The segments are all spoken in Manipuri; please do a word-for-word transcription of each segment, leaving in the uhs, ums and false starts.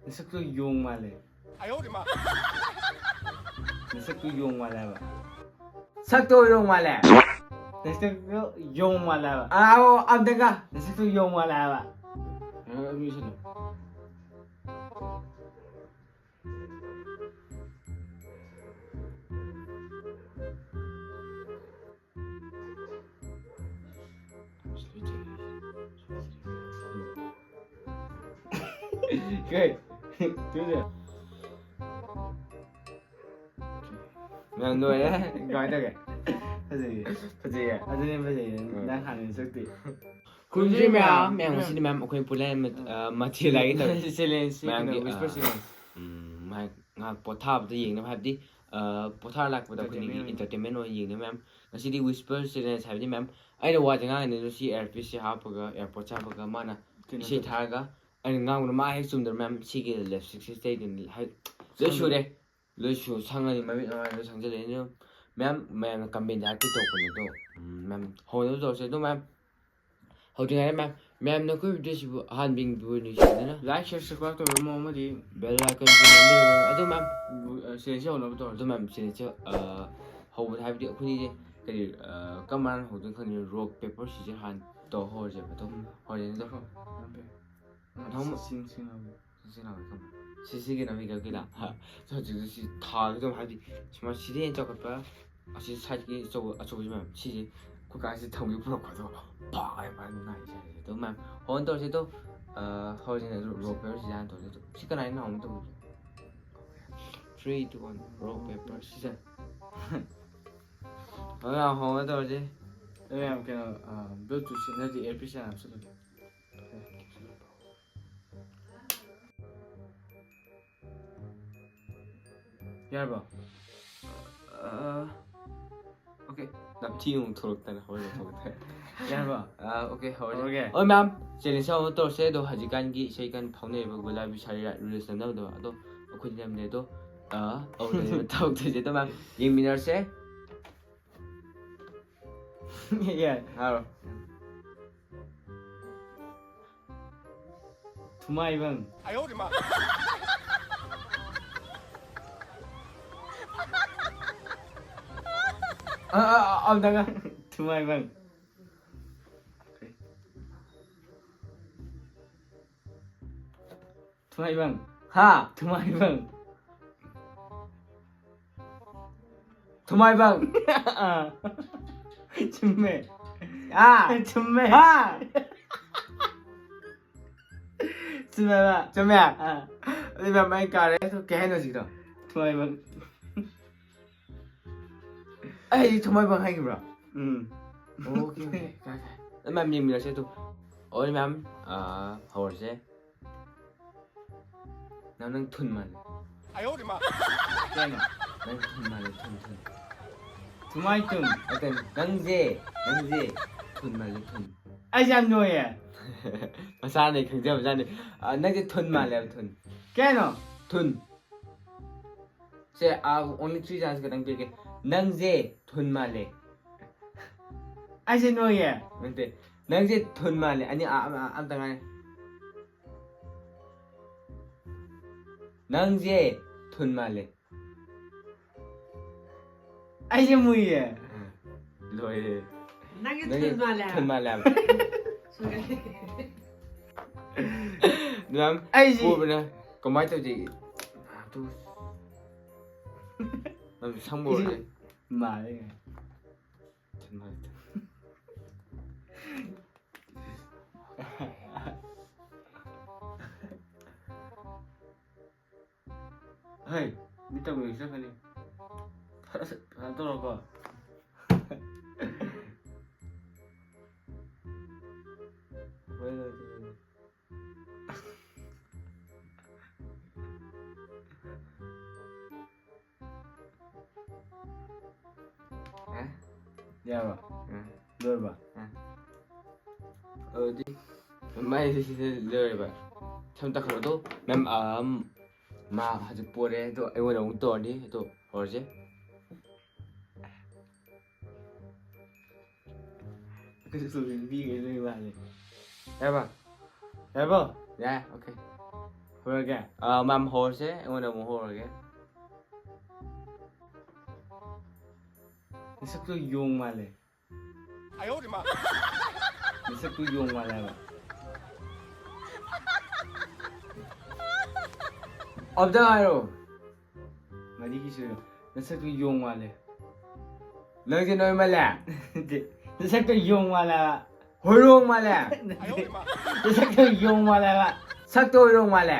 ꯅꯁꯛꯇꯨ ꯌꯣꯡ ꯃꯥꯜꯂꯦ꯫ ꯅꯁꯛꯇꯨ ꯌꯣꯡ ꯃꯥꯜꯂꯦ ꯍꯥꯏꯕ꯫ ꯁꯛꯇꯣ ꯌꯣꯡ ꯃꯥꯜꯂꯦ꯫ ꯅꯁꯛꯇꯨ ꯌꯣꯡ ꯃꯥꯜꯂꯦ ꯍꯥꯏꯕ꯫ ꯑꯥ, ꯑꯣ, ꯑꯝꯇꯪꯒ꯫ ꯅꯁꯛꯇꯨ ꯌꯣꯡ ꯃꯥꯜꯂꯦ ꯍꯥꯏꯕ꯫ ꯑ, ꯑꯗꯨ ꯏꯁꯜꯂꯣ꯫ ꯀꯩ? ꯇꯨꯗꯦ꯫ ꯃꯌꯥꯝ ꯂꯣꯏꯔꯦ꯫ ꯀꯃꯥꯏꯅ ꯇꯧꯒꯦ? ꯐꯖꯩꯌꯦ꯫ ꯐꯖꯩꯌꯦ꯫ ꯑꯗꯨꯅꯦ ꯐꯖꯩꯌꯦ꯫ ꯎꯝ꯫ ꯅꯪ ꯍꯥꯟꯅ ꯁꯛꯇꯤ꯫ ꯈꯨꯔꯨꯝꯖꯔꯤ ꯃꯌꯥꯝ꯫ ꯃꯌꯥꯝ, ꯉꯁꯤꯗꯤ ꯃꯌꯥꯝ ꯑꯩꯈꯣꯏ ꯄꯨꯂꯞ, ꯑ, ꯃꯊꯦꯜ ꯍꯥꯏꯒꯦ ꯇꯧꯋꯦ꯫ Challenge ꯁꯤ ꯃꯌꯥꯝꯒꯤ, ꯀꯩꯅꯣ, whisper ꯑ, challenge꯫ ꯎꯝ, ꯉꯥꯏꯍꯥꯛ, ꯉꯥꯏꯍꯥꯛ ꯄꯣꯊꯥꯕꯗ ꯌꯦꯡꯅꯕ, ꯍꯥꯏꯕꯗꯤ, ꯑ, ꯄꯣꯊꯥꯔ ꯂꯥꯛꯄꯗ ꯑꯩꯈꯣꯏꯅ entertainment ꯑꯣꯏꯅ ꯌꯦꯡꯅꯕ ꯃꯌꯥꯝ꯫ ꯉꯁꯤꯗꯤ whisper challenge ꯍꯥꯏꯕꯗꯤ ꯃꯌꯥꯝ ꯑꯩꯅ ꯋꯥꯁꯦ ꯉꯥꯡꯉꯤꯉꯩꯗ ꯁꯤ earpiece ꯁꯦ ꯍꯥꯞꯄꯒ, AirPods ꯁꯦ ꯍꯥꯞꯄꯒ ꯃꯥꯅ ꯀꯩꯅꯣ ꯏꯁꯩ ꯇꯧ- ꯊꯥꯔꯒ ꯑꯩꯅ ꯉꯥꯡꯕꯗ ꯃꯥ ꯍꯦꯛ ꯆꯨꯝꯗ꯭ꯔ ꯃꯌꯥꯝ ꯁꯤꯒꯤ lipstick ꯁꯦ ꯇꯩꯗꯣꯏꯅꯤ꯫ ꯍꯥꯏ-, ꯂꯣꯏ ꯁꯪꯗꯣꯏꯅꯤ꯫ ꯁꯨꯔꯦ꯫ ꯂꯣꯏ ꯁꯨ-, ꯁꯪꯉꯅꯤ, ꯃꯃꯤꯠ ꯃꯃꯥꯏ ꯂꯣꯏ ꯁꯪꯖꯜꯂꯛꯑꯦ꯫ ꯑꯗꯨ ꯃꯌꯥꯝ, ꯃꯌꯥꯝꯅ comment ꯍꯥꯏꯐꯦꯠ ꯇꯧꯔꯛꯄꯅꯦ꯫ ꯑꯗꯣ, ꯎꯝ, ꯃꯌꯥꯝ ꯍꯧꯅꯕ ꯇꯧꯔꯁꯦ꯫ ꯑꯗꯣ ꯃꯌꯥꯝ ꯍꯧꯗ꯭ꯔꯤꯉꯩꯗ ꯃꯌꯥꯝ, ꯃꯌꯥꯝꯅ ꯑꯩꯈꯣꯏ video ꯁꯤꯕꯨ ꯑꯍꯥꯟꯕ ꯌꯦꯡꯕꯤꯕ ꯅꯨꯡꯁꯤꯕꯅꯤꯅ like, share, subscribe ꯇꯧꯕꯤꯔꯝꯃꯣ ꯑꯃꯗꯤ bell icon ꯁꯨ ꯅꯝꯕꯤꯔꯝꯃꯣ꯫ ꯑꯗꯣ ꯃꯌꯥꯝ, ꯑ, challenge ꯁꯤ ꯍꯧꯅꯕ ꯇꯧꯔꯁꯦ꯫ ꯑꯗꯣ ꯃꯌꯥꯝ challenge ꯁꯦ, ꯑ, ꯍꯧꯕꯗ ꯍꯥꯏꯕꯗꯤ ꯑꯩꯈꯣꯏꯅꯤꯁꯦ ꯀꯔꯤ, ꯑ, ꯀꯔꯝꯕꯅ ꯍꯧꯗꯣꯏꯅꯣ ꯈꯪꯗꯦ꯫ Rock, paper, scissor ꯍꯥꯟꯅ ꯇꯧꯍꯧꯔꯁꯦꯕ꯫ ꯑꯗꯨꯝ ꯍꯧꯔꯁꯦ꯫ ꯅꯠꯇ꯭ꯔꯣ? ꯅꯝꯕꯤꯔꯣ꯫ ꯊꯝꯃꯣ꯫ ꯁꯤꯡ-, ꯁꯤꯡ ꯍꯧꯔꯣ꯫ ꯁꯤ ꯁꯤꯒꯤ ꯅꯝꯃꯤ ꯀꯛꯀꯤꯗ꯫ ꯍꯧꯖꯤꯛꯇꯤ ꯁꯤ ꯊꯥꯒꯦ ꯇꯧꯕ, ꯍꯥꯏꯗꯤ ꯁꯨꯃꯥꯏꯅ ꯁꯤꯗꯤ ꯍꯦꯟꯅ ꯆꯥꯎꯈꯠꯄ, ꯑꯁꯤ side ꯀꯤ ꯑꯆꯧꯕ, ꯑꯆꯧꯕꯁꯤ ꯃꯌꯥꯝ ꯁꯤꯁꯦ ꯑꯩꯈꯣꯏ ꯀꯥꯁꯤ ꯊꯝꯒꯦ ꯄꯨꯔꯛꯄꯗꯣ ꯄꯥꯏ ꯄꯥꯏ ꯅꯥꯏ ꯁꯥꯏꯁꯦ꯫ ꯑꯗꯨ ꯃꯌꯥꯝ ꯍꯣꯔꯦꯟ ꯇꯧꯔꯁꯦ꯫ ꯑꯗꯣ, ꯑ, ꯍꯧꯔꯁꯤꯅꯦ꯫ ꯑꯗꯨ rock, paper, scissor ꯍꯥꯟꯅ ꯇꯧꯔꯁꯦ꯫ ꯑꯗꯣ ꯁꯤ ꯀꯅꯥꯏꯅ ꯍꯧꯅ ꯇꯧꯕꯤꯒꯦ? Three, two, one, rock, paper, scissor꯫ ꯍꯣꯏ, ꯃꯌꯥꯝ ꯍꯧꯅ ꯇꯧꯔꯁꯦ꯫ ꯑꯗꯨ ꯃꯌꯥꯝ ꯀꯩꯅꯣ, ꯑ, Bluetooth ꯁꯤ ꯅꯠꯇꯦ, earpiece ꯍꯥꯟꯅ ꯍꯥꯞꯆꯤꯜꯂꯒꯦ꯫ ꯌꯥꯔꯕꯣ? ꯑ, okay꯫ ꯅꯝꯊꯤ ꯑꯃꯨꯛ ꯊꯣꯛꯂꯛꯇꯅ ꯍꯣꯔꯦꯟ ꯊꯣꯛꯂꯛꯇꯅ꯫ ꯌꯥꯔꯕꯣ? ꯑ, okay, ꯍꯧꯔꯁꯦ꯫ ꯍꯧꯔꯒꯦ? ꯍꯣꯏ, ꯃꯌꯥꯝ, challenge ꯑꯃ ꯇꯧꯔꯁꯦ꯫ ꯑꯗꯣ ꯍꯧꯖꯤꯛꯀꯥꯟꯒꯤ ꯏꯁꯩ ꯀꯟꯅ ꯐꯥꯎꯅꯩꯌꯦꯕ, ꯒꯨꯂꯥꯕꯤ ꯁꯥꯔꯤ reels ꯅꯝꯅꯕꯗꯣ꯫ ꯑꯗꯣ ꯑꯩꯈꯣꯏꯗꯤ ꯅꯝꯗꯦ꯫ ꯑꯗꯣ, ꯑ, ꯑꯧ, ꯅꯝꯗꯦ꯫ ꯊꯕꯛ ꯇꯧꯁꯦ꯫ ꯑꯗꯣ ꯃꯌꯥꯝ, ꯌꯦꯡꯃꯤꯟꯅꯔꯁꯦ꯫ ꯌꯥꯏ꯫ ꯍꯥꯏꯔꯣ꯫ ꯊꯨꯃꯥꯏꯕꯪ꯫ ꯑ, ꯑ, ꯑ, ꯑꯝꯇꯪꯒ꯫ ꯊꯨꯃꯥꯏꯕꯪ꯫ ꯊꯨꯃꯥꯏꯕꯪ꯫ ꯍꯥ? ꯊꯨꯃꯥꯏꯕꯪ꯫ ꯊꯨꯃꯥꯏꯕꯪ꯫ ꯑꯥ꯫ ꯆꯨꯝꯃꯦ꯫ ꯑꯥ꯫ ꯆꯨꯝꯃꯦ꯫ ꯑꯥ꯫ ꯆꯨꯝꯃꯦꯕ꯫ ꯆꯨꯝꯃꯦ? ꯑꯥ꯫ ꯑꯗꯨꯗꯤ ꯃꯦꯝ, ꯑꯩ ꯀꯥꯔꯦ꯫ ꯑꯗꯨ ꯀꯩ ꯍꯥꯏꯅꯣ ꯍꯧꯖꯤꯛꯀꯤꯗꯣ? ꯊꯨꯃꯥꯏꯕꯪ꯫ ꯑꯩ ꯊꯨꯃꯥꯏꯕꯪ ꯍꯥꯏꯈꯤꯕ꯭ꯔꯣ? ꯎꯝ꯫ Okay, okay. ꯀꯥꯏ, ꯀꯥꯏ꯫ ꯑꯗꯨ ꯃꯦꯝ ꯌꯦꯡꯃꯤꯟꯅꯁꯦ ꯑꯗꯨ꯫ ꯑꯣꯏ ꯃꯦꯝ, ꯑꯥ, ꯍꯧꯔꯁꯦ꯫ ꯅꯪ, ꯅꯪ ꯊꯨꯟ ꯃꯥꯜꯂꯦ꯫ ꯀꯩꯅꯣ? ꯅꯪ ꯊꯨꯟ ꯃꯥꯜꯂꯦ, ꯊꯨꯟ, ꯊꯨꯟ꯫ ꯊꯨꯃꯥꯏ ꯊꯨꯟ꯫ ꯅꯠꯇꯦ, ꯅꯪꯁꯦ, ꯅꯪꯁꯦ ꯊꯨꯟ ꯃꯥꯜꯂꯦ, ꯊꯨꯟ꯫ ꯑꯩꯁꯦ ꯌꯥꯝ ꯅꯣꯏꯌꯦ꯫ ꯃꯁꯥꯅ ꯈꯪꯖꯕꯖꯥꯠꯅꯤ꯫ ꯑ, ꯅꯪꯁꯦ ꯊꯨꯟ ꯃꯥꯜꯂꯦꯕ, ꯊꯨꯟ꯫ ꯀꯩꯅꯣ? ꯊꯨꯟ꯫ ꯁꯦ, ꯑ, only three chance ꯈꯛꯇꯪ ꯄꯤꯔꯛꯀꯦ꯫ ꯅꯪꯁꯦ ꯊꯨꯟ ꯃꯥꯜꯂꯦ꯫ ꯑꯩꯁꯦ ꯅꯣꯏꯌꯦ꯫ ꯅꯠꯇꯦ꯫ ꯅꯪꯁꯦ ꯊꯨꯟ ꯃꯥꯜꯂꯦ꯫ ꯑꯅꯤ, ꯑ, ꯑ, ꯑ, ꯑꯝꯇ ꯉꯥꯏꯔꯦ꯫ ꯅꯪꯁꯦ ꯊꯨꯟ ꯃꯥꯜꯂꯦ꯫ ꯑꯩꯁꯦ ꯃꯨꯏꯌꯦ꯫ ꯑ, ꯂꯣꯏꯔꯦ꯫ ꯅꯪꯒꯤ ꯅꯪꯒꯤ ꯊꯨꯟ ꯃꯥꯜꯂꯦ ꯍꯥꯏꯕ꯫ ꯊꯨꯟ ꯃꯥꯜꯂꯦ ꯍꯥꯏꯕ꯫ ꯁꯣꯏꯔꯦ꯫ ꯃꯦꯝ, ꯑꯩꯁꯤ ꯄꯣꯕꯅ ꯀꯃꯥꯏꯅ ꯇꯧꯁꯤꯒꯦ? ꯑꯗꯨ ꯅꯪ ꯁꯝꯕ ꯑꯣꯏꯔꯦ꯫ ꯃꯥꯜꯂꯦ꯫ ꯊꯨꯟ ꯃꯥꯜꯂꯦ, ꯊꯨꯟ꯫ ꯍꯩ, ꯃꯤ ꯇꯧꯕꯤꯔ ꯆꯠꯈ꯭ꯔꯅꯤ꯫ ꯐꯖ-, ꯐꯖꯅ ꯇꯧꯔꯣꯀꯣ꯫ ꯑꯦ? ꯌꯥꯔꯕ? ꯎꯝ꯫ ꯂꯣꯏꯔꯕ? ꯎꯝ꯫ ꯑꯗꯨꯗꯤ ꯃꯥꯏꯁꯦ ꯁꯤꯗ ꯂꯣꯏꯔꯕ꯫ ꯁꯝ ꯇꯛꯈꯠꯂꯣ ꯑꯗꯣ꯫ ꯃꯦꯝ, ꯑꯝ, ꯃꯥ ꯍꯧꯖꯤꯛ ꯄꯣꯔꯦ ꯑꯗꯣ ꯑꯩꯉꯣꯟꯗ ꯑꯃꯨꯛ ꯇꯧꯔꯅꯤ ꯑꯗꯣ ꯍꯧꯔꯁꯦ꯫ ꯑꯩꯈꯣꯏꯁꯨ ꯁ꯭ꯀꯨꯜꯒꯤ ꯅꯨꯄꯤꯈꯩ ꯂꯣꯏ ꯃꯥꯜꯂꯦ꯫ ꯌꯥꯔꯕ? ꯌꯥꯔꯕꯣ? ꯌꯥꯏ, okay. ꯍꯧꯔꯒꯦ? ꯑꯥ, ꯃꯌꯥꯝ ꯍꯧꯔꯁꯦ꯫ ꯑꯩꯉꯣꯟꯗ ꯑꯃꯨꯛ ꯍꯧꯔꯒꯦ꯫ ꯅꯁꯛꯇꯣ ꯌꯣꯡ ꯃꯥꯜꯂꯦ꯫ ꯅꯁꯛꯇꯨ ꯌꯣꯡ ꯃꯥꯜꯂꯦ ꯍꯥꯏꯕ꯫ ꯑꯝꯇ ꯍꯥꯏꯔꯣ꯫ ꯃꯔꯤꯒꯤ ꯁꯨꯔꯦ꯫ ꯅꯁꯛꯇꯨ ꯌꯣꯡ ꯃꯥꯜꯂꯦ꯫ ꯅꯪꯁꯦ ꯅꯣꯏ ꯃꯥꯜꯂꯦ꯫ ꯅꯠꯇꯦ꯫ ꯅꯁꯛꯇꯨ ꯌꯣꯡ ꯃꯥꯜꯂꯦ ꯍꯥꯏꯕ꯫ ꯍꯣꯏꯔꯣꯡ ꯃꯥꯜꯂꯦ꯫ ꯅꯁꯛꯇꯨ ꯌꯣꯡ ꯃꯥꯜꯂꯦ ꯍꯥꯏꯕ꯫ ꯁꯛꯇꯨ ꯍꯣꯏꯔꯣꯡ ꯃꯥꯜꯂꯦ꯫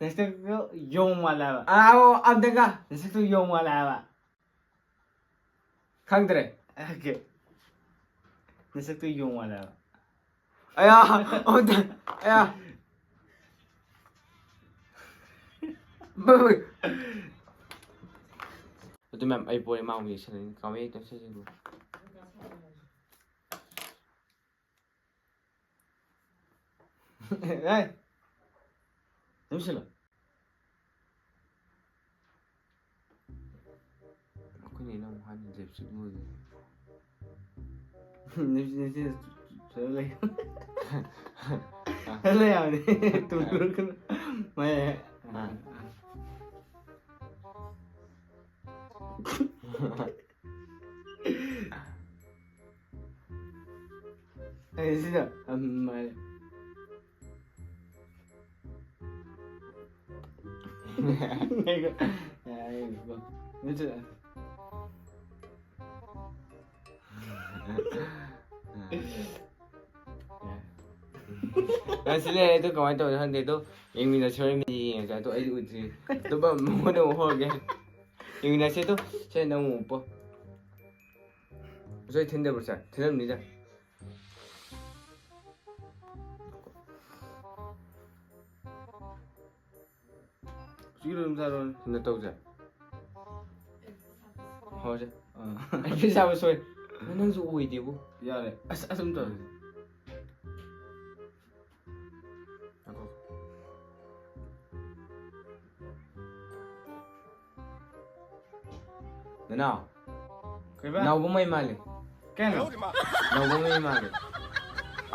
ꯅꯁꯛꯇꯨ ꯌꯣꯡ ꯃꯥꯜꯂꯦ ꯍꯥꯏꯕ꯫ ꯑꯥ, ꯑꯣ, ꯑꯝꯇꯒ꯫ ꯅꯁꯛꯇꯨ ꯌꯣꯡ ꯃꯥꯜꯂꯦ ꯍꯥꯏꯕ꯫ ꯈꯪꯗ꯭ꯔꯦ꯫ Okay. ꯅꯁꯛꯇꯨ ꯌꯣꯡ ꯃꯥꯜꯂꯦ ꯍꯥꯏꯕ꯫ ꯑꯌꯥ, ꯑꯝꯇ, ꯑꯌꯥ꯫ ꯑꯗꯨ ꯃꯌꯥꯝ ꯑꯩ ꯄꯣꯔꯦ, ꯃꯥ ꯑꯃꯨꯛ ꯌꯦꯡꯁꯤꯜꯂꯅꯤ꯫ ꯀꯥꯃꯦ ꯇꯧꯁꯤꯜꯂꯨ꯫ ꯑꯦ! ꯅꯝꯁꯤꯜꯂꯣ꯫ ꯑꯩꯈꯣꯏꯅ ꯑꯩꯅ ꯑꯃꯨꯛ ꯍꯥꯟꯅ lipstick ꯂꯣꯏꯒ꯭ꯔꯦ꯫ Lipstick, lipstick ꯁꯣꯏꯔ ꯂꯩ꯫ ꯁꯣꯏꯔ ꯂꯩ ꯍꯥꯏꯕꯅꯤ꯫ ꯇꯨꯡ ꯂꯣꯏꯔꯛꯀꯅꯨ꯫ ꯃꯌꯥꯏ꯫ ꯑꯥ꯫ ꯑꯩ ꯁꯤꯗ ꯑꯗꯨꯃꯥꯏꯅ꯫ ꯌꯥꯔꯦ, ꯌꯥꯔꯦ, ꯌꯥꯔꯦ꯫ ꯌꯥꯔꯦ꯫ ꯁꯤ ꯂꯩꯔꯦ꯫ ꯑꯗꯨ ꯀꯃꯥꯏꯅ ꯇꯧꯔꯤꯅꯣ ꯈꯪꯗꯦ꯫ ꯑꯗꯣ ꯌꯦꯡꯃꯤꯟꯅꯁꯤ, ꯍꯣꯔꯦꯟ ꯌꯦꯡꯉꯁꯦ꯫ ꯑꯗꯣ ꯑꯩꯗꯤ ꯎꯗ꯭ꯔꯤ꯫ ꯑꯇꯣꯞꯄ ꯃꯉꯣꯟꯗ ꯑꯃꯨꯛ ꯍꯧꯔꯒꯦ꯫ ꯌꯦꯡꯃꯤꯟꯅꯁꯦ꯫ ꯑꯗꯣ ꯁꯦ, ꯅꯪ ꯑꯃꯨꯛ ꯎꯞꯄꯣ꯫ ꯉꯁꯥꯏ ꯊꯤꯟꯗꯕ꯭ꯔꯣ ꯁꯦ? ꯊꯤꯜꯂꯝꯅꯤꯗ꯫ ꯁꯤꯒꯤꯗꯣ ꯑꯗꯨꯝ ꯆꯥꯔꯣꯅꯦ꯫ ꯁꯤꯅ ꯇꯧꯁꯦ꯫ ꯍꯧꯔꯁꯦ꯫ ꯑꯥ꯫ ꯑꯩ ꯆꯥꯕ ꯁꯣꯏ꯫ ꯅꯪꯁꯨ ꯑꯣꯏꯗꯦꯕꯨ꯫ ꯌꯥꯔꯦ꯫ ꯑꯁ, ꯑꯁꯨꯝ ꯇꯧꯔꯁꯦ꯫ ꯉꯥꯏꯈꯣ꯫ ꯅꯅꯥꯎ꯫ ꯀꯩꯕ? ꯅꯥꯎꯕ ꯃꯩ ꯃꯥꯜꯂꯦ꯫ ꯀꯩꯅꯣ? ꯅꯥꯎꯕ ꯃꯩ ꯃꯥꯜꯂꯦ꯫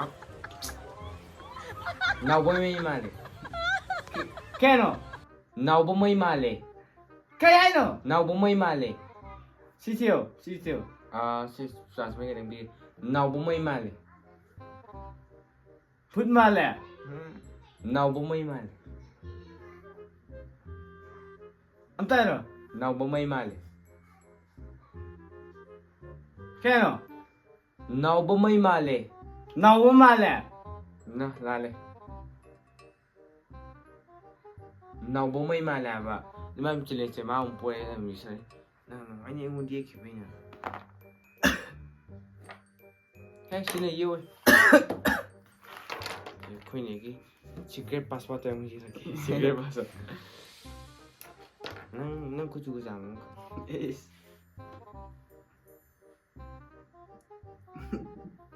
ꯑ-, ꯅꯥꯎꯕ ꯃꯩ ꯃꯥꯜꯂꯦ꯫ ꯀꯩꯅꯣ? ꯅꯥꯎꯕ ꯃꯩ ꯃꯥꯜꯂꯦ꯫ ꯀꯩ ꯍꯥꯏꯅꯣ? ꯅꯥꯎꯕ ꯃꯩ ꯃꯥꯜꯂꯦ꯫ ꯁꯤ ꯊꯤꯌꯣ, ꯁꯤ ꯊꯤꯌꯣ꯫ ꯑꯥ, ꯁꯤ ꯆꯥꯟꯁ ꯃꯩ ꯈꯤꯇꯪ ꯄꯤꯒꯦ꯫ ꯅꯥꯎꯕ ꯃꯩ ꯃꯥꯜꯂꯦ꯫ ꯐꯨꯠ ꯃꯥꯜꯂꯦ꯫ ꯎꯝ꯫ ꯅꯥꯎꯕ ꯃꯩ ꯃꯥꯜꯂꯦ꯫ ꯑꯝꯇ ꯍꯥꯏꯔꯣ꯫ ꯅꯥꯎꯕ ꯃꯩ ꯃꯥꯜꯂꯦ꯫ ꯀꯩꯅꯣ? ꯅꯥꯎꯕ ꯃꯩ ꯃꯥꯜꯂꯦ꯫ ꯅꯥꯎꯕ ꯃꯥꯜꯂꯦ꯫ ꯅ, ꯂꯥꯜꯂꯦ꯫ ꯅꯥꯎꯕ ꯃꯩ ꯃꯥꯜꯂꯦ ꯍꯥꯏꯕ꯫ ꯑꯗꯨꯃꯥꯏꯅ ꯆꯦꯂꯦꯟꯖꯁꯦ ꯃꯥ ꯑꯃꯨꯛ ꯄꯣꯔꯛꯑꯦ, ꯅꯪ ꯃꯤꯁ ꯅꯪ ꯅꯨꯡꯉꯥꯏꯅꯤ ꯑꯩꯉꯣꯟꯗ ꯌꯦꯛꯈꯤꯕꯩꯅ꯫ ꯍꯦ, ꯁꯤꯅ ꯌꯦꯛꯑꯣꯏ꯫ ꯑꯩꯈꯣꯏꯅꯦꯒꯤ secret password ꯑꯃꯨꯛ ꯌꯦꯛꯂꯛꯀꯦ꯫ Secret password꯫ ꯅꯪ, ꯅꯪ ꯀꯨꯆꯨꯒ ꯆꯥꯟꯅꯕ ꯑꯃ ꯈꯜꯂꯣ꯫ ꯏꯁ꯫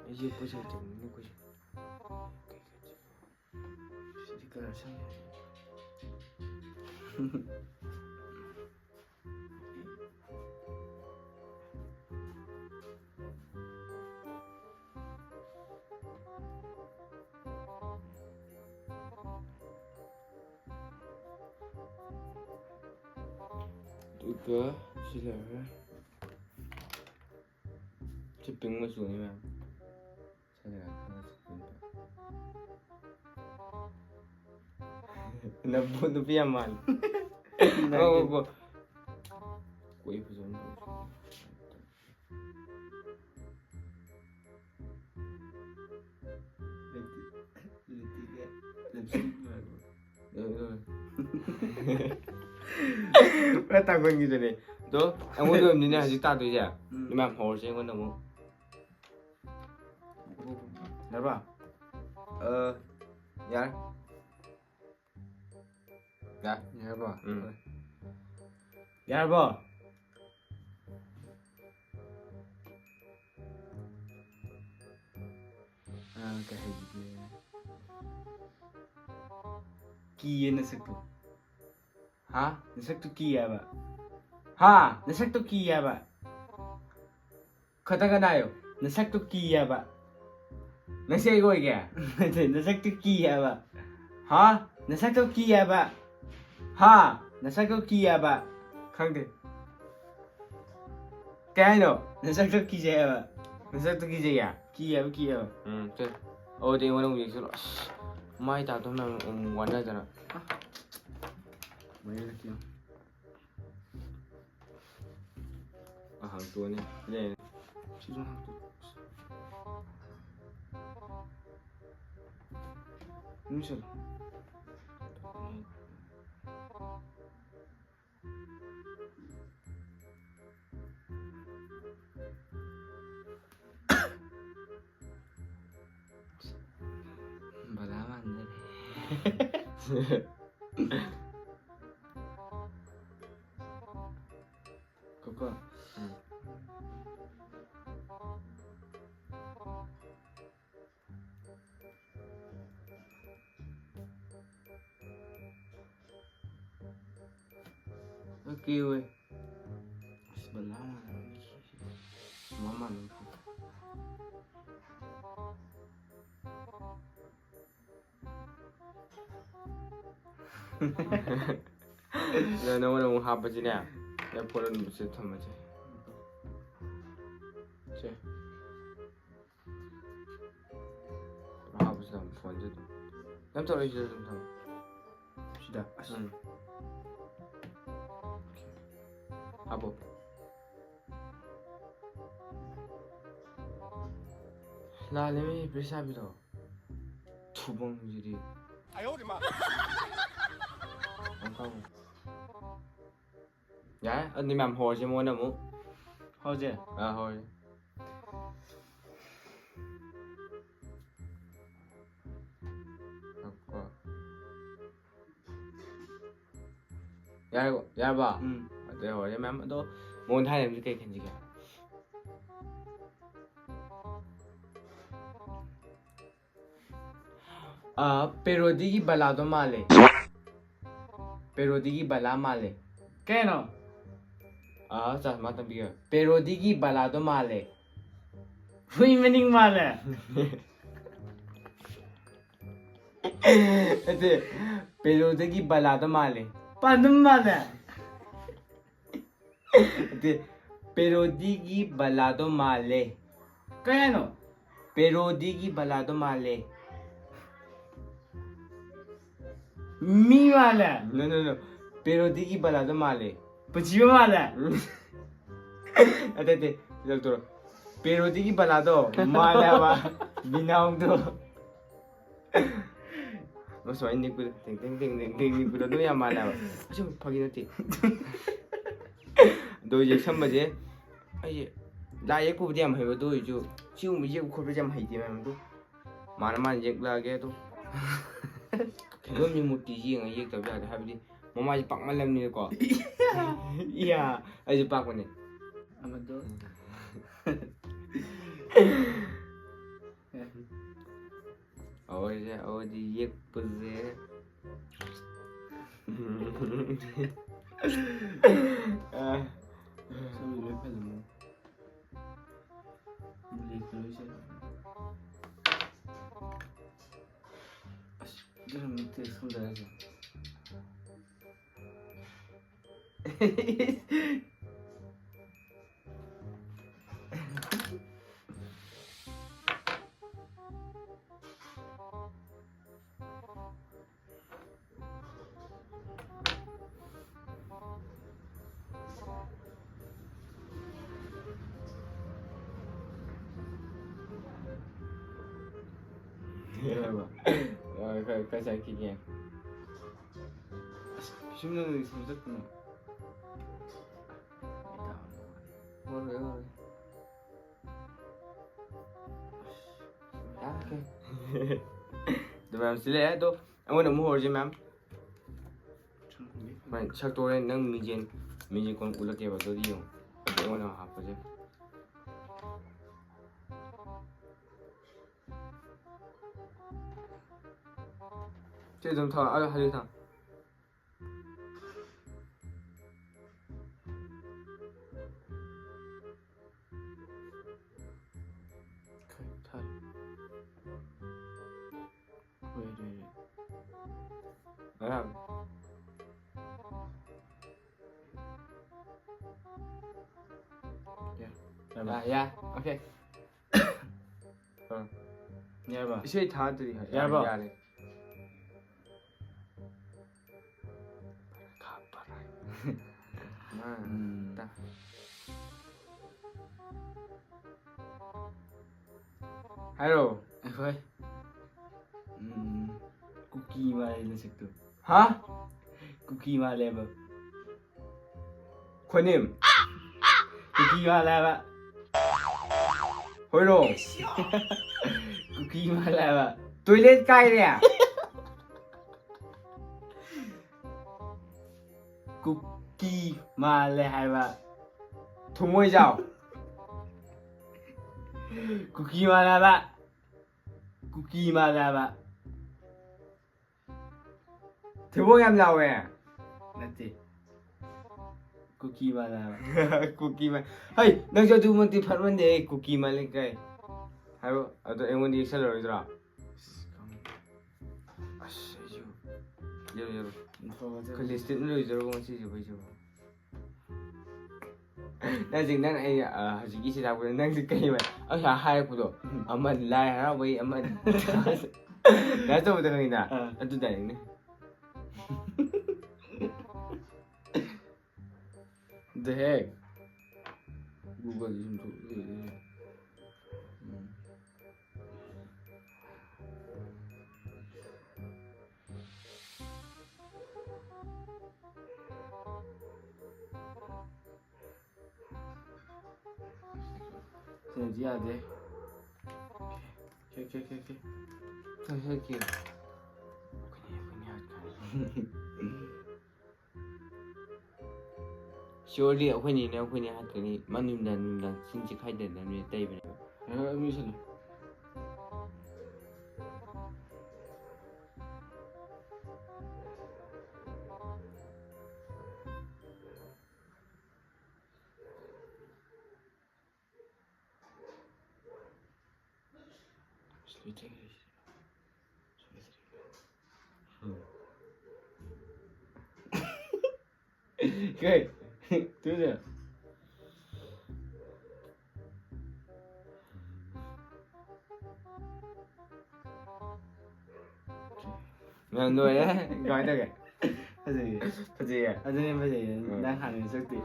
ꯑꯩ ꯌꯦꯛꯄꯁꯦ ꯍꯩꯇꯕꯅꯤꯅ ꯀꯨꯆꯨ꯫ ꯁꯤꯗꯤ ꯀꯂꯔ ꯁꯪꯉꯦ꯫ ꯑꯗꯨꯒ ꯁꯤ ꯂꯩꯔꯦ꯫ ꯁꯤ ꯄꯤꯡ ꯃꯆꯨꯅꯤ, ꯃꯌꯥꯝ꯫ ꯁꯤ ꯂꯩꯔꯦ, ꯈꯔ ꯁꯤ ꯄꯤꯡ꯫ ꯅꯕꯨ ꯅꯨꯄꯤ ꯌꯥꯝ ꯃꯥꯜꯂꯤ꯫ ꯅꯪꯒꯤ ꯉꯥꯏꯈꯣ, ꯉꯥꯏꯈꯣ꯫ ꯀꯣꯏ ꯐꯖꯅ ꯇꯧꯁꯤ꯫ ꯂꯤꯞꯁꯇꯤꯛ ꯃꯥꯜꯂꯦ꯫ ꯄꯨꯔꯥ ꯇꯥꯡꯒꯣꯟꯒꯤꯗꯨꯅꯦ꯫ ꯑꯗꯣ ꯑꯩꯉꯣꯟꯗ ꯑꯣꯏꯔꯝꯅꯤꯅꯦ ꯍꯧꯖꯤꯛ ꯇꯥꯗꯣꯏꯁꯦ꯫ ꯎꯝ꯫ ꯏꯃꯥ ꯍꯧꯔꯁꯦ ꯑꯩꯉꯣꯟꯗ ꯑꯃꯨꯛ꯫ ꯌꯥꯔꯕ? ꯑ, ꯌꯥꯔꯦ꯫ ꯌꯥꯔꯦ꯫ ꯌꯥꯔꯕꯣ? ꯎꯝ꯫ ꯌꯥꯔꯕꯣ? ꯑ, ꯀꯩ ꯍꯥꯏꯁꯤꯒꯦ? ꯀꯤꯌꯦ ꯅꯁꯛꯇꯨ꯫ ꯍꯥ? ꯅꯁꯛꯇꯨ ꯀꯤ ꯍꯥꯏꯕ꯫ ꯍꯥ? ꯅꯁꯛꯇꯨ ꯀꯤ ꯍꯥꯏꯕ꯫ ꯈꯇꯪꯒ ꯅꯥꯏꯌꯣ꯫ ꯅꯁꯛꯇꯨ ꯀꯤ ꯍꯥꯏꯕ꯫ ꯅꯪꯁꯦ ꯑꯩꯒ ꯑꯣꯏꯒꯦ? ꯅꯠꯇꯦ, ꯅꯁꯛꯇꯨ ꯀꯤ ꯍꯥꯏꯕ꯫ ꯍꯥ? ꯅꯁꯛꯇꯨ ꯀꯤ ꯍꯥꯏꯕ꯫ ꯍꯥ? ꯅꯁꯛꯇꯨ ꯀꯤ ꯍꯥꯏꯕ꯫ ꯈꯪꯗꯦ꯫ ꯀꯩ ꯍꯥꯏꯅꯣ? ꯅꯁꯛꯇꯨ ꯀꯤꯖꯩ ꯍꯥꯏꯕ꯫ ꯅꯁꯛꯇꯨ ꯀꯤꯖꯩꯌꯦ? ꯀꯤ ꯍꯥꯏꯕ, ꯀꯤ ꯍꯥꯏꯕ꯫ ꯎꯝ, ꯆꯠ꯫ ꯑꯣ, ꯑꯗꯨ ꯑꯩꯉꯣꯟꯗ ꯑꯃꯨꯛ ꯌꯦꯡꯁꯤꯜꯂꯣ꯫ ꯑꯁ, ꯃꯥꯏ ꯇꯥꯗꯧ ꯃꯌꯥꯝ ꯑꯃꯨꯛ ꯋꯥꯅꯗꯅ꯫ ꯑ꯫ ꯃꯌꯦꯛ ꯌꯦꯡꯉꯣ꯫ ꯑ, ꯍꯥꯡꯇꯣꯛꯑꯅꯤ꯫ ꯂꯩ꯫ ꯁꯤꯁꯨ ꯍꯥꯡꯇꯣꯛ-, ꯎꯝ, ꯁꯤꯗ꯫ ꯕꯂꯥ ꯃꯥꯟꯗꯔꯦ꯫ ꯀꯣꯀꯣ꯫ ꯎꯝ꯫ ꯑꯣꯀꯦ, ꯑꯣꯏ꯫ ꯑꯁ, ꯕꯂꯥ ꯃꯥꯟꯅꯕꯅꯤ꯫ ꯃꯃꯥꯟꯅꯕ꯫ ꯑꯗꯣ ꯅꯉꯣꯟꯗ ꯑꯃꯨꯛ ꯍꯥꯞꯄꯁꯤꯅꯦ꯫ ꯅꯪ ꯐꯣꯟ ꯑꯗꯨꯝ ꯁꯤ ꯊꯝꯃꯁꯦ꯫ ꯁꯦ꯫ ꯍꯥꯞꯄꯁꯤ ꯊꯝꯃꯣ, ꯐꯣꯟꯁꯦ ꯑꯗꯨꯝ꯫ ꯀꯩꯝ ꯇꯧꯔꯣꯏ, ꯁꯤꯗ ꯑꯗꯨꯝ ꯊꯝꯃꯣ꯫ ꯁꯤꯗ? ꯑꯁ꯫ ꯎꯝ꯫ ꯍꯥꯞꯄꯣ꯫ ꯂꯥꯜꯂꯦꯃꯤ, ꯄ꯭ꯔꯤꯁꯥꯕꯤꯗꯣ꯫ ꯊꯨꯕꯪꯁꯤꯗꯤ꯫ ꯌꯥꯔꯦ, ꯑꯗꯨꯗꯤ ꯃꯌꯥꯝ ꯍꯧꯔꯁꯦ, ꯃꯉꯣꯟꯗ ꯑꯃꯨꯛ꯫ ꯍꯧꯔꯁꯦ? ꯑꯥ, ꯍꯧꯔꯁꯦ꯫ ꯉꯥꯏꯈꯣ꯫ ꯌꯥꯔꯦꯀꯣ? ꯌꯥꯔꯕ? ꯎꯝ꯫ ꯑꯗꯨꯗꯤ ꯍꯧꯔꯁꯦ ꯃꯌꯥꯝ꯫ ꯑꯗꯣ ꯃꯉꯣꯟꯗ ꯍꯥꯏꯅꯕꯁꯦ ꯀꯩ ꯈꯟꯁꯤꯒꯦ? ꯑ, ꯄꯦꯔꯣꯗꯤꯒꯤ ꯕꯂꯥꯗꯣ ꯃꯥꯜꯂꯦ꯫ ꯄꯦꯔꯣꯗꯤꯒꯤ ꯕꯂꯥ ꯃꯥꯜꯂꯦ꯫ ꯀꯩꯅꯣ? ꯑ, ꯆꯥ, ꯃꯥ ꯇꯝꯕꯤꯒꯦ꯫ ꯄꯦꯔꯣꯗꯤꯒꯤ ꯕꯂꯥꯗꯣ ꯃꯥꯜꯂꯦ꯫ ꯍꯨꯏ ꯃꯅꯤꯡ ꯃꯥꯜꯂꯦ꯫ ꯅꯠꯇꯦ, ꯄꯦꯔꯣꯗꯒꯤ ꯕꯂꯥꯗꯣ ꯃꯥꯜꯂꯦ꯫ ꯄꯥꯟꯗꯝ ꯃꯥꯜꯂꯦ꯫ ꯅꯠꯇꯦ, ꯄꯦꯔꯣꯗꯤꯒꯤ ꯕꯂꯥꯗꯣ ꯃꯥꯜꯂꯦ꯫ ꯀꯩ ꯍꯥꯏꯅꯣ? ꯄꯦꯔꯣꯗꯤꯒꯤ ꯕꯂꯥꯗꯣ ꯃꯥꯜꯂꯦ꯫ ꯃꯤ ꯃꯥꯜꯂꯦ꯫ No, no, no. ꯄꯦꯔꯣꯗꯤꯒꯤ ꯕꯂꯥꯗꯣ ꯃꯥꯜꯂꯦ꯫ ꯄꯨꯟꯁꯤꯕ ꯃꯥꯜꯂꯦ꯫ ꯎꯝ꯫ ꯑꯇꯩ, ꯑꯇꯩ, ꯂꯧꯊꯣꯔꯣ꯫ ꯄꯦꯔꯣꯗꯤꯒꯤ ꯕꯂꯥꯗꯣ ꯃꯥꯜꯂꯦ ꯍꯥꯏꯕ꯫ ꯕꯤꯅꯥꯎꯗꯣ꯫ ꯃꯁꯨꯃꯥꯏꯅ ꯅꯤꯛꯄꯗꯣ, ꯇꯦꯡ, ꯇꯦꯡ, ꯇꯦꯡ, ꯇꯦꯡ, ꯇꯦꯡ ꯅꯤꯛꯄꯗꯣ ꯑꯗꯨ ꯌꯥꯝ ꯃꯥꯜꯂꯦ ꯍꯥꯏꯕ꯫ ꯑꯁꯦꯡꯕ ꯐꯥꯒꯤ ꯅꯠꯇꯦ꯫ ꯑꯗꯣ ꯌꯦꯛꯁꯟꯕꯁꯦ, ꯑꯩꯁꯦ ꯂꯥꯏ ꯌꯦꯛꯄꯕꯨꯗꯤ ꯌꯥꯝ ꯍꯩꯕ, ꯑꯗꯨ ꯑꯣꯏꯔꯁꯨ ꯁꯤꯒꯨꯝꯕ ꯌꯦꯛꯄ ꯈꯣꯠꯄꯁꯦ ꯌꯥꯝ ꯍꯩꯇꯦ ꯃꯌꯥꯝ ꯑꯗꯣ꯫ ꯃꯥꯅ, ꯃꯥꯅ ꯌꯦꯛꯂꯛꯑꯒꯦ ꯑꯗꯣ꯫ ꯐꯤꯂꯝꯒꯤ ꯃꯨꯔꯇꯤꯁꯤ ꯌꯦꯡꯉ ꯌꯦꯛꯇꯕ ꯌꯥꯗꯦ, ꯍꯥꯏꯕꯗꯤ ꯃꯃꯥꯏꯁꯦ ꯄꯥꯛꯃꯜꯂꯝꯅꯤꯅꯀꯣ꯫ ꯏꯌꯥ, ꯑꯩꯁꯨ ꯄꯥꯛꯄꯅꯦ꯫ ꯑꯃꯗꯣ꯫ ꯑꯩꯁꯦ, ꯑꯩꯗꯤ ꯌꯦꯛꯄꯁꯦ꯫ ꯑ꯫ ꯁꯝꯁꯦ ꯂꯣꯏ ꯐꯖꯅ꯫ ꯕ꯭ꯂꯦꯛꯇ ꯂꯣꯏ ꯆꯠꯂꯦ꯫ ꯑꯁ, ꯐꯖꯅ ꯃꯤꯠꯇ ꯁꯝꯗ ꯍꯥꯏꯁꯦ꯫ ꯌꯥꯔꯕ? ꯌꯥꯔꯦ, ꯈꯔ, ꯈꯔ ꯆꯠꯈꯤꯒꯦ꯫ ꯑꯁ, ꯄꯤꯁꯨꯝꯗ ꯅꯪꯗꯤ ꯁꯝ ꯆꯠꯄꯅꯣ? ꯍꯣꯏ, ꯍꯣꯏ, ꯍꯣꯏ꯫ ꯑꯁ, ꯌꯥꯔꯦ꯫ ꯑꯗꯨ ꯃꯌꯥꯝ ꯁꯤ ꯂꯩꯔꯦ, ꯑꯗꯣ ꯑꯩꯉꯣꯟꯗ ꯑꯃꯨꯛ ꯍꯧꯔꯁꯦ, ꯃꯌꯥꯝ꯫ ꯍꯣꯔꯦꯟ ꯁꯛꯇꯣ ꯍꯣꯔꯦꯟ ꯅꯪ ꯃꯤꯡꯖꯦꯜ, ꯃꯤꯡꯖꯦꯜ ꯀꯣꯟ ꯎꯠꯂꯛꯀꯦꯕ, ꯑꯗꯨꯗꯤ ꯌꯦꯡꯉꯣ꯫ ꯑꯗꯨ ꯑꯩꯉꯣꯟꯗ ꯑꯃꯨꯛ ꯍꯥꯞꯄꯁꯦ꯫ ꯁꯤ ꯑꯗꯨꯝ ꯊꯝ-, ꯑ, ꯍꯧꯖꯤꯛ ꯊꯝ꯫ ꯈꯔ ꯊꯥꯔꯦ꯫ ꯍꯣꯏ, ꯍꯣꯏ, ꯍꯣꯏ꯫ ꯌꯥꯔꯕ? ꯌꯥ, ꯌꯥ, ꯑꯣꯀꯦ꯫ ꯑ꯫ ꯌꯥꯔꯕ? ꯏꯁꯩ ꯊꯥꯗ꯭ꯔꯤ ꯍꯥꯏ꯫ ꯌꯥꯔꯕ? ꯌꯥꯔꯦ꯫ ꯃꯥ, ꯎꯝ꯫ ꯇ꯫ ꯍꯥꯏꯔꯣ꯫ ꯑꯩꯈꯣꯏ, ꯎꯝ, ꯀꯨꯀꯤ ꯃꯥꯜꯂꯦ ꯅꯁꯛꯇꯨ꯫ ꯍꯥ? ꯀꯨꯀꯤ ꯃꯥꯜꯂꯦꯕ꯫ ꯈꯣꯏꯅꯤꯝ꯫ ꯀꯨꯀꯤ ꯃꯥꯜꯂꯦ ꯍꯥꯏꯕ꯫ ꯍꯣꯏꯔꯣ꯫ ꯀꯨꯀꯤ ꯃꯥꯜꯂꯦ ꯍꯥꯏꯕ꯫ ꯇꯣꯏꯂꯦꯠ ꯀꯥꯏꯔꯦ꯫ ꯀꯨꯀꯤ ꯃꯥꯜꯂꯦ ꯍꯥꯏꯕ꯫ ꯊꯨꯝꯃꯣꯏꯖꯥꯎ꯫ ꯀꯨꯀꯤ ꯃꯥꯜꯂꯦ ꯍꯥꯏꯕ꯫ ꯀꯨꯀꯤ ꯃꯥꯜꯂꯦ ꯍꯥꯏꯕ꯫ ꯊꯤꯕꯣꯡ ꯌꯥꯝ ꯂꯥꯎꯋꯦ꯫ ꯅꯠꯇꯦ꯫ ꯀꯨꯀꯤ ꯃꯥꯜꯂꯦ ꯍꯥꯏꯕ꯫ ꯀꯨꯀꯤ ꯃꯥꯜ-, ꯍꯩ, ꯅꯪꯁꯨ ꯑꯗꯨꯃꯛꯇꯤ ꯐꯠꯃꯟꯗꯦ, ꯑꯩ ꯀꯨꯀꯤ ꯃꯥꯜꯂꯦ ꯀꯥꯏ꯫ ꯍꯥꯏꯔꯣ, ꯑꯗꯣ ꯑꯩꯉꯣꯟꯗ ꯌꯦꯛꯁꯜꯂꯔꯣꯏꯗ꯭ꯔꯣ? ꯑꯁ, ꯈꯪꯗꯦ꯫ ꯑꯁ, ꯑꯩꯁꯨ꯫ ꯌꯦꯔꯣ, ꯌꯦꯔꯣ꯫ ꯈꯣꯏ ꯂꯤꯁꯇꯤꯛꯅ ꯂꯣꯏꯖꯔꯕꯣ ꯉꯁꯤꯁꯤꯕꯨ ꯑꯩꯁꯤꯕꯨ? ꯅꯪ ꯍꯧꯖꯤꯛ, ꯅꯪ ꯑꯩ, ꯑ, ꯍꯧꯖꯤꯛꯀꯤ ꯁꯤ ꯂꯥꯛꯄꯗ ꯅꯪꯗꯤ ꯀꯩ ꯑꯣꯏ? ꯑꯩ ꯉꯁꯥꯏ ꯍꯥꯏꯔꯛꯄꯗꯣ, ꯑꯃ ꯂꯥꯏ ꯍꯔꯥꯎꯕꯩ ꯑꯃ dance ꯇꯧꯕꯗꯣ ꯈꯪꯉꯤꯅ? ꯑꯥ꯫ ꯑꯗꯨ direct ꯅꯦ꯫ The heck? Google ꯁꯤ ꯁꯨꯝ ꯊꯣꯛ-, ꯎꯝ꯫ ꯁꯤꯅꯗꯤ ꯌꯥꯗꯦ꯫ ꯈꯦ, ꯈꯦ, ꯈꯦ, ꯈꯦ꯫ ꯁꯤ ꯍꯦꯛꯀꯤ꯫ ꯑꯩꯈꯣꯏꯅꯤ, ꯑꯩꯈꯣꯏꯅꯤ ꯍꯥꯠꯈ꯭ꯔꯅꯤ꯫ Surely ꯑꯩꯈꯣꯏꯅꯤꯅꯦ, ꯑꯩꯈꯣꯏꯅꯤ ꯍꯥꯠꯀꯅꯤ꯫ ꯃꯥ ꯅꯨꯃꯤꯗꯥꯡ, ꯅꯨꯃꯤꯗꯥꯡ ꯆꯤꯟ ꯆꯤꯈꯥꯏꯗꯅ ꯅꯨꯃꯤꯠ ꯇꯩꯕꯅꯦꯕ꯫ ꯑ, ꯑꯗꯨ ꯂꯣꯏꯁꯜꯂꯨ꯫ ꯀꯩ? ꯇꯨꯗ꯫ ꯃꯌꯥꯝ ꯂꯣꯏꯔꯦ꯫ ꯀꯃꯥꯏꯅ ꯇꯧꯒꯦ? ꯐꯖꯩꯌꯦ꯫ ꯐꯖꯩꯌꯦ? ꯑꯗꯨꯅꯦ ꯐꯖꯩꯌꯦ꯫ ꯎꯝ꯫ ꯅꯪ ꯍꯥꯟꯅ ꯁꯛꯇꯤ꯫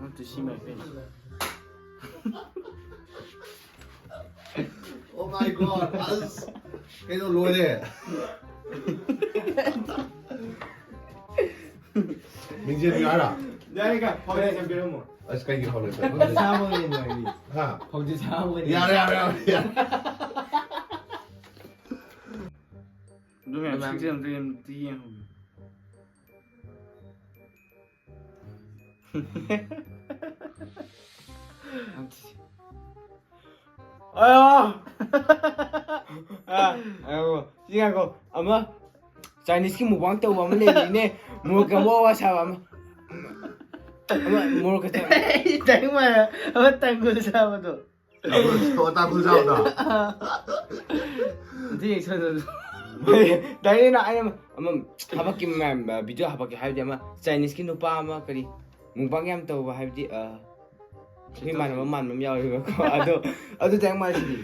Want to see my face? Oh my God, ꯑꯁ, ꯀꯩꯅꯣ ꯂꯣꯏꯔꯦ꯫ ꯃꯤꯡꯖꯦꯜ ꯌꯥꯔꯥ? ꯌꯥꯔꯦ ꯀ, foundation ꯄꯤꯔꯝꯃꯣ꯫ ꯑꯁ, ꯀꯩꯒꯤ foundation? ꯐꯧꯖꯤ ꯁꯥꯕꯒꯅꯤ ꯅꯣꯏꯗꯤ꯫ ꯍꯥ? ꯐꯧꯖꯤ ꯁꯥꯕꯒꯅꯤ꯫ ꯌꯥꯔꯦ, ꯌꯥꯔꯦ, ꯌꯥꯔꯦ, ꯌꯥꯔꯦ꯫ ꯑꯗꯨ ꯃꯌꯥꯝ ꯑꯗꯨ ꯃꯌꯥꯝ ꯁꯤꯛꯁ ꯑꯝꯇ ꯌꯦꯡ-, ꯑꯝꯇ ꯌꯦꯡꯍꯧꯒꯦ꯫ ꯑꯌꯣ! ꯑꯥ, ꯉꯥꯏꯈꯣ꯫ ꯁꯤ ꯉꯥꯏꯈꯣ꯫ ꯑꯃ Chinese ꯀꯤ mukbang ꯇꯧꯕ ꯑꯃ ꯂꯩꯕꯅꯤꯅꯦ꯫ ꯃꯣꯔꯣꯛꯀ ꯋꯥ ꯋꯥ ꯁꯥꯕ ꯑꯃ꯫ ꯑꯃ ꯃꯣꯔꯣꯛꯀ ꯆꯥ- ꯇꯥꯡ ꯃꯥꯟꯅ-, ꯑꯃ ꯇꯥꯡꯈꯨꯜ ꯁꯥꯕꯗꯣ꯫ ꯇꯥꯡꯈꯨꯜ, ꯇꯥꯡꯈꯨꯜ ꯁꯥꯕꯗꯣ꯫ ꯑꯗꯨ ꯌꯦꯡꯁꯜꯂꯨ꯫ ꯗꯥꯏꯔꯦꯛꯅ ꯑꯩꯅ ꯑꯃ ꯍꯥꯄꯛꯀꯦ ꯃꯌꯥꯝ, video ꯍꯥꯄꯛꯀꯦ ꯍꯥꯏꯕꯗꯤ ꯑꯃ Chinese ꯀꯤ ꯅꯨꯄꯥ ꯑꯃ ꯀꯔꯤ mukbang ꯌꯥꯝ ꯇꯧꯕ ꯍꯥꯏꯕꯗꯤ, ꯑ, ꯑꯩꯈꯣꯏ ꯏꯃꯥꯟꯅꯕ ꯃꯥꯟꯕ ꯑꯃ ꯌꯥꯎꯋꯦꯕꯀꯣ꯫ ꯑꯗꯣ, ꯑꯗꯨ direct ꯃꯥꯟꯅ ꯁꯤꯗꯤ꯫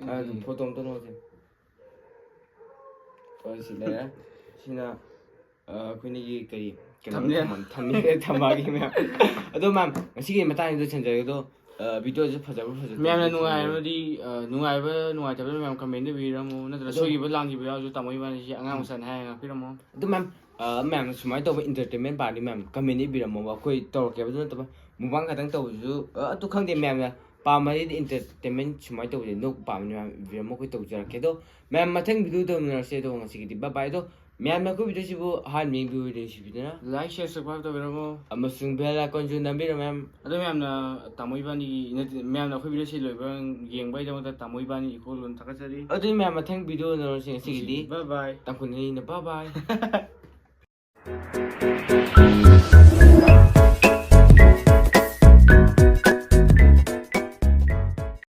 ꯑ, ꯑꯗꯨꯝ photo ꯑꯝꯇ ꯂꯧꯁꯦ꯫ ꯍꯣꯏ, ꯁꯤ ꯂꯩꯔꯦ꯫ ꯁꯤꯅ, ꯑ, ꯑꯩꯈꯣꯏꯅꯤꯒꯤ ꯀꯔꯤ, ꯀꯩꯅꯣ, thumbnail꯫ ꯊꯝꯃꯝ-, thumbnail ꯊꯝꯃꯛꯑꯒꯦ ꯃꯌꯥꯝ꯫ ꯑꯗꯣ ꯃꯌꯥꯝ, ꯉꯁꯤꯒꯤ ꯃꯇꯥꯡꯁꯤꯗ ꯂꯣꯏꯁꯤꯟꯖꯔꯒꯦ꯫ ꯑꯗꯣ, ꯑ, video ꯁꯦ ꯐꯖꯕ꯭ꯔꯥ ꯐꯖꯗꯕ꯭ꯔꯥ ꯃꯌꯥꯝꯅ ꯈꯪꯗꯦ꯫ ꯅꯨꯡꯉꯥꯏꯔꯕꯗꯤ, ꯑ, ꯅꯨꯡꯉꯥꯏꯕ ꯅꯨꯡꯉꯥꯏꯇꯕ ꯃꯌꯥꯝ comment ꯏꯕꯤꯔꯝꯃꯨ, ꯅꯠꯇ꯭ꯔꯒ ꯑꯗꯣ ꯁꯣꯏꯈꯤꯕ ꯂꯥꯟꯈꯤꯕ ꯌꯥꯎꯔꯁꯨ ꯇꯥꯃꯣ ꯏꯕꯥꯅꯤꯁꯤ ꯑꯉꯥꯡ ꯎꯝ꯫ ꯃꯆꯥꯅꯤ ꯍꯥꯏꯔꯒ ꯉꯥꯛꯄꯤꯔꯝꯃꯣ꯫ ꯑꯗꯨ ꯃꯌꯥꯝ, ꯑ, ꯃꯌꯥꯝꯅ ꯁꯨꯃꯥꯏꯅ ꯇꯧꯕ entertainment ꯄꯥꯝꯃꯗꯤ ꯃꯌꯥꯝ comment ꯏꯕꯤꯔꯝꯃꯣꯕ꯫ ꯑꯩꯈꯣꯏ ꯇꯧꯔꯛꯀꯦꯕ꯫ ꯑꯗꯨ ꯅꯠꯇꯕ mukbang ꯈꯛꯇꯪ ꯇꯧꯕꯁꯨ, ꯑ, ꯑꯗꯨ ꯈꯪꯗꯦ ꯃꯌꯥꯝꯅ ꯄꯥꯝꯃꯗꯤ entertainment ꯁꯨꯃꯥꯏꯅ ꯇꯧꯕꯁꯦ ꯅꯣꯛ ꯄꯥꯝꯃꯗꯤ ꯃꯌꯥꯝ ꯏꯕꯤꯔꯝꯃꯣ, ꯑꯩꯈꯣꯏ ꯇꯧꯖꯔꯛꯀꯦ꯫ ꯑꯗꯣ ꯃꯌꯥꯝ ꯃꯊꯪ video ꯇꯧꯃꯤꯟꯅꯔꯁꯦ꯫ ꯑꯗꯣ ꯉꯁꯤꯒꯤꯗꯤ bye bye꯫ ꯑꯗꯣ ꯃꯌꯥꯝꯅ ꯑꯩꯈꯣꯏ video ꯁꯤꯕꯨ ꯑꯍꯥꯟꯕ ꯌꯦꯡꯕꯤꯔꯗꯤ ꯅꯨꯡꯁꯤꯕꯤꯗꯨꯅ like, share, subscribe ꯇꯧꯕꯤꯔꯝꯃꯣ꯫ ꯑꯃꯁꯨꯡ bell icon ꯁꯨ ꯅꯝꯕꯤꯔꯣ ꯃꯌꯥꯝ꯫ ꯑꯗꯣ ꯃꯌꯥꯝꯅ ꯇꯥꯃꯣ ꯏꯕꯥꯅꯤꯒꯤ ꯅꯠꯇꯦ, ꯃꯌꯥꯝꯅ ꯑꯩꯈꯣꯏ video ꯁꯤ ꯂꯣꯏꯕ ꯌꯦꯡꯕꯒꯤꯗꯃꯛꯇ ꯇꯥꯃꯣ ꯏꯕꯥꯅꯤ ꯏꯀꯣ ꯂꯣꯟ ꯊꯥꯒꯠꯆꯔꯤ꯫ ꯑꯗꯨꯗꯤ ꯃꯌꯥꯝ ꯃꯊꯪ video ꯎꯅꯔꯁꯦ꯫ ꯉꯁꯤꯒꯤꯗꯤ bye bye꯫ ꯇꯥꯡꯈꯨꯜ ꯑꯅꯤꯅ bye bye꯫